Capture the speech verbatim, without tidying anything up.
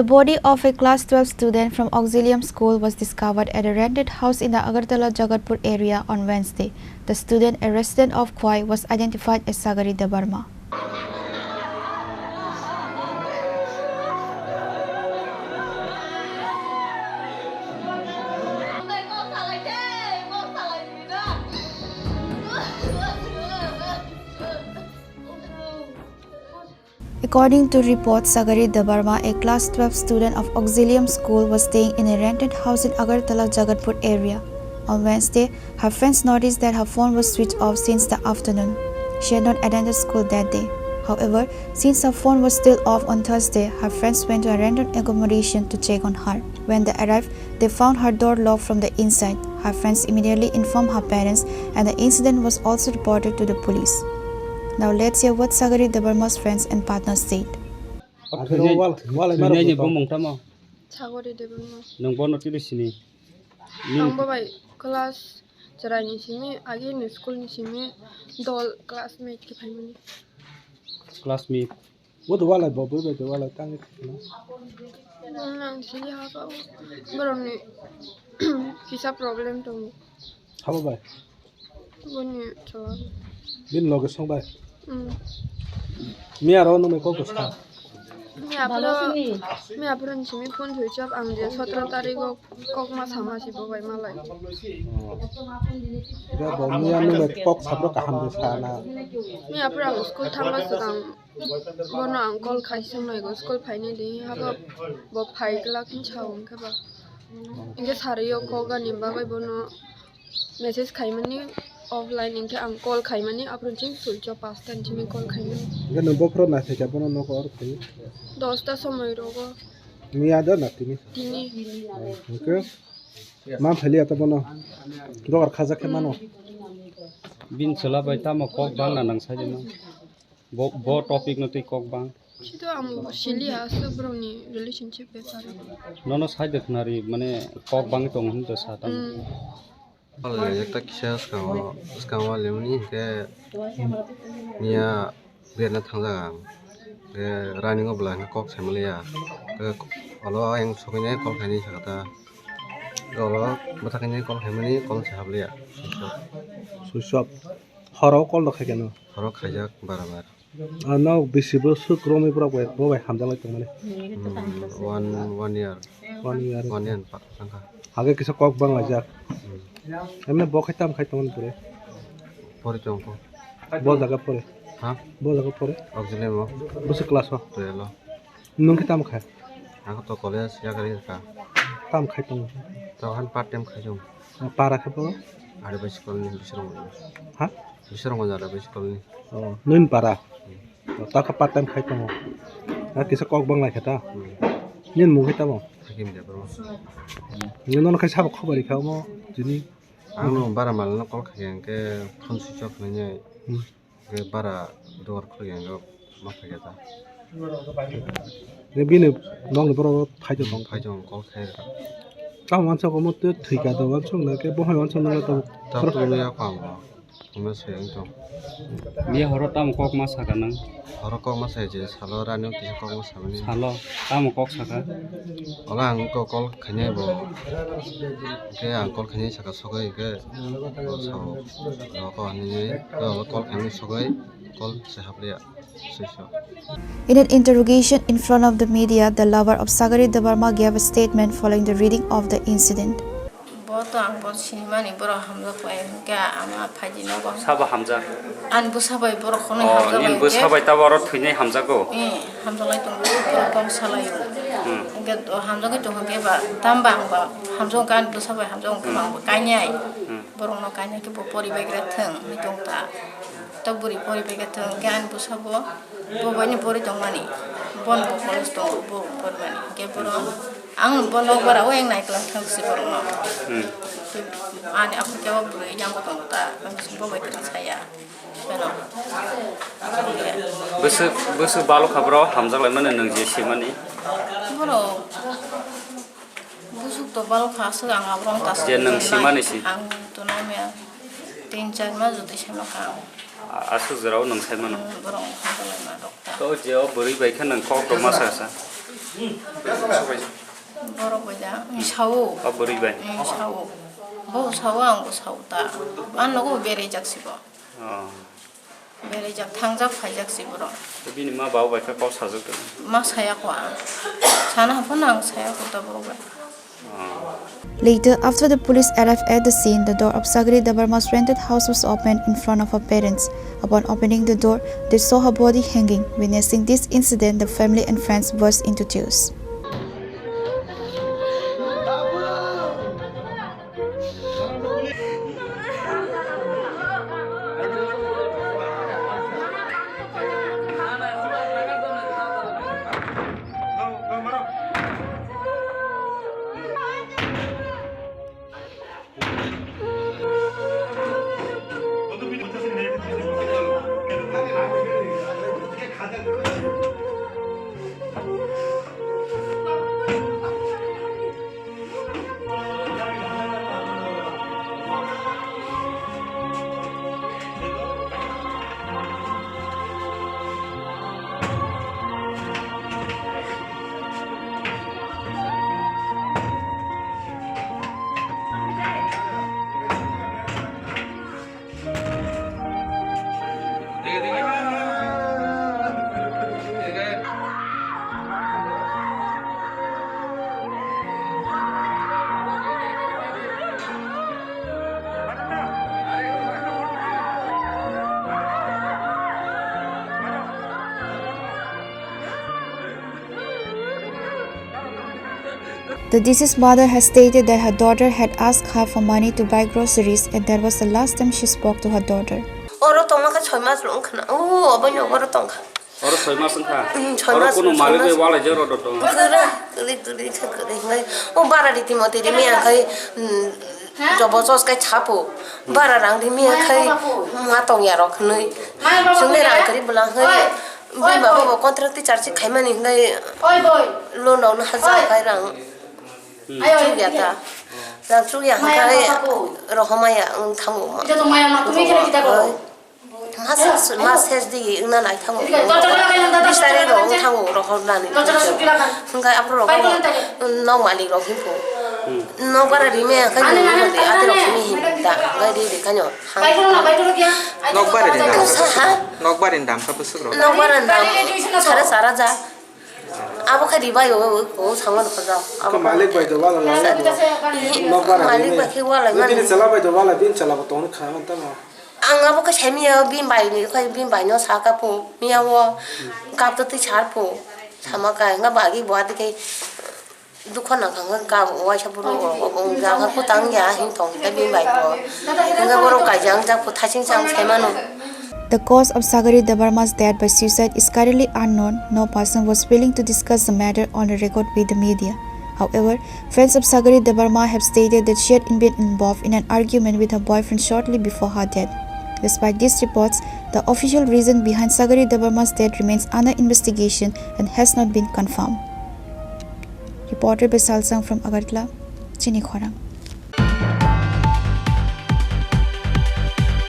The body of a class twelve student from Auxilium School was discovered at a rented house in the Agartala Jagatpur area on Wednesday. The student, a resident of Khwai, was identified as Sagari Debbarma. According to reports, Sagari Debbarma, a class twelve student of Auxilium School, was staying in a rented house in Agartala Jagatpur area. On Wednesday, her friends noticed that her phone was switched off since the afternoon. She had not attended school that day. However, since her phone was still off on Thursday, her friends went to a rented accommodation to check on her. When they arrived, they found her door locked from the inside. Her friends immediately informed her parents, and the incident was also reported to the police. Now let's hear what Sagari Debbarma's friends and partners said. Akhirno wal-, walai maro Thwinaini bumung tamo? Sagari Debbarma. Nwng bono tini sini? Ang bo bai class chwraini simi, agini school ni simi dol classmate khe phaimani. Classmate? Bo to walai bo, bo bai to walai tangwi thangna. Ang sili ha ka o. Borokni kisa problem tongo. Habo bai? Boni chwla. Bini loge song bai? Mm. Miya ro nung mai kok sa? Miya phuru, miya phuru ni simi phone thwi chap ang je sotro tarik o kok ma sama si bo bai malai. Oh. Ida bo miya nung mai kok sabro kaham de sa na. Miya phuru ang school thangma swkang bono ang call khai song nai go school phaini di habo bo phai glak hin sa wng khe ba. Inge sari o kok ani bagwi bono message khaimani offline, hinkhe ang call khaimani, aphuru chwng switch off, pasta ni simi call khaimani. Hinkhe nwng bokhorok naithai kha bono nogo oro phai? Dosta somoi rogo. Miya da na tini? Tini. Oh, hinkhe man phailiya ta bono? Dogar khajak khe mano? Bini chwla bai tamo kok bangna nang sajima? Bo, bo topic no twi kok bang? Sito ang sili ha aswk borokni relationship bepar. Nono side khwnari mane kok bangwi tongo hinwi to sa tamo? Hmm. Wale ekta kisa swkango, swkango wale wngni hinkhe miya berna thangjak ang. Hinkhe running o bwlai kok saimaliya. Hinkhe olo ayang sokwi nai call khainai sakha ta. Olo bwthaknai call khaimani call se habliya. Switch off. Horo call rok khaikhe no? Horo khaijak bara bar. Ano bisi bwswk romwi borok bai, bo bai hamjaklai tongmani? Hmm, one, one year. One year. One year pa-, tangkha. Hage kisa kok banglaijak. Hmm. Emne bo khai tam khai tongmani pore? Pori tongkho. Bo jaga pore? Ha? Bo jaga pore? Auxilium o. Bwswk class o? Twelve o. Nwng khe tamo kha? Ako to college yakarwi rwkha. Tamo khai tongo? Tamo han part time khai tongo. O para khe bo? Ari bai school ni bisrong. Ha? Bisrong jara bai school ni. O, nwng para? Hmm. O, ta khe part time khai tongo. A kisa kok bang lai khe ta? Hmm. Nini mung khe tamo? Hakim Debbarma. Nini nono khai sabo khobor rikha omo tini? Ang no bara mal no call khai hwnkhe phone switch off nai. Hmm. Hwnkhe bara dugar khulukya hwnkhe ma phaikha ta. Hwnkhe bini nokni borok phai tong, phai tong, call khai rwkha. Tamo uansuk omo twi thwikha do uansuk na khe bo hai uansuk nang tong. Ta tongya kho ang bo. Thwngna se wng tong. Miya horo tamo kok ma sakha nang? Horo kok ma sai je salo rani kisa kok ma samani. Salo tamo kok sakha? Ola ang ko call khainai bo. Hwnkhe ang call khainai sakha sogwi hwnkhe. Bo sao. Bo ko hinwi ko call khainai sogwi call se hapliya. Soi so. In an interrogation in front of the media, the lover of Sagari Debbarma gave a statement following the reading of the incident. Bo to ang bo sinimani borok hamjak bai hwnkhe ama phaidi nogo. Sabo hamjak? Ani bwsa bai borok khonwi hamjak bai hwnkhe. Oh, nini bwsa bai tabo oro thwinai hamjago? Eh, hamjaklai tongo, borok kok salaio. Hmm. Hwnkhe hamjagwi tongkha khe ba, tamo ba ang ba hamjak hwnkhe ani bwsa bai hamjak hwnkhe ba ang bo kainai. Hmm. Borokno kainai khe bo poribai gra thwng hinwi tong ta. Ta bwrwi poribai khe thwng hwnkhe ani bwsa bo, bo bai ni pori tongmani. Bono bo college tongo, bo pormani. Hwnkhe borok ang bo nok bara o yang naiklang thang si borokno. Hmm. Ani aphuru khe o bwrwi yang bo tongo ta, bo bai kwrwng saya. Beno. Bwswk, bwswk balokha bro, hamjak laimani nwng je simani? Borok. Busuk to balokha aswk ang aborok ta. Je nwng simani si? Ang to nai maya tin char mas jotoi sai maka ang. A-, aswk jora o nwng sai mano? Hmm, borok hamjak laima rok ta. To je o bwrwi bai khe nwng kok rok ma sa sa? Borok bai da, ang sao. O bwrwi bai. Ang sao. Bo sao, ang bo sao ta. Ang nogo berejak si bo. Oh. Berejak, thangjak, phaijak si borok. Bini ma baba bai khe kok sajak tong. Ma saya ko ang. Sana haphano ang saya ko ta borok bai. Later, after the police arrived at the scene, the door of Sagari Debbarma's rented house was opened in front of her parents. Upon opening the door, they saw her body hanging. Witnessing this incident, the family and friends burst into tears. The deceased mother has stated that her daughter had asked her for money to buy groceries, and that was the last time she spoke to her daughter. Oro tongma kha soi mas rok wngkha na. O, obo ni oro tongkha. Oro soi mas wngkha? Mm, soi mas, soi mas. Oro kuno malik bai walai jak rw do tong. Kwrwi, kwrwi, kwrwi khe kwrwi hwnwi. O bara riti moti rimi ang khai, mm, jobo chos kai chapo. Bara rang rimi ang khai ma tong ya rok hwnwi. Chwngni rang kwrwi bwla hwnwi. Bini baba bo contract teacher se khaimani hwnwi loan rok no hajak khai rang. Hmm. Chukya ta. Rang chukya hwnkhe rohormaya wng thango ma. Mas, mas ses di wngna nai thango. Bis tarik rok wng thango rohornani. Hwnkhe aphuru rok nok malik rok hinpho. Hmm. Nok bara rimaya khe nini hwnwi ati rok simi hin da. Hwnkhe ri ri khaino. Nok bara ni dam. Sa ha? Nok bara ni dam kha bwswk rok. Nok bara ni dam sare sara ja. Abo khe ribai o, o, o, sangma nokha jao. Abo malik bai do wala lai. Sa-, nok bara malik bai khe wala mani. Bini chwla bai do wala, bini chwla bo tongno kha man tamo. Ang abo khe sai miya, bini bai ni khe, bini bai no sa kha pho, miya o kap to twi sar pho. Sama kha, nga bagi bo adi khe dukho nang kha, nga ka waisa buru o, o, o, ja kha kutang ya, hin tong khe bini bai bo. Nga borok kaijang jak pho, thasing chang sai mano. The cause of Sagari Debbarma's death by suicide is currently unknown. No person was willing to discuss the matter on the record with the media. However, friends of Sagari Debbarma have stated that she had been involved in an argument with her boyfriend shortly before her death. Despite these reports, the official reason behind Sagari Debbarma's death remains under investigation and has not been confirmed. Reporter Besal Sang from Agartala, Chini Khorang.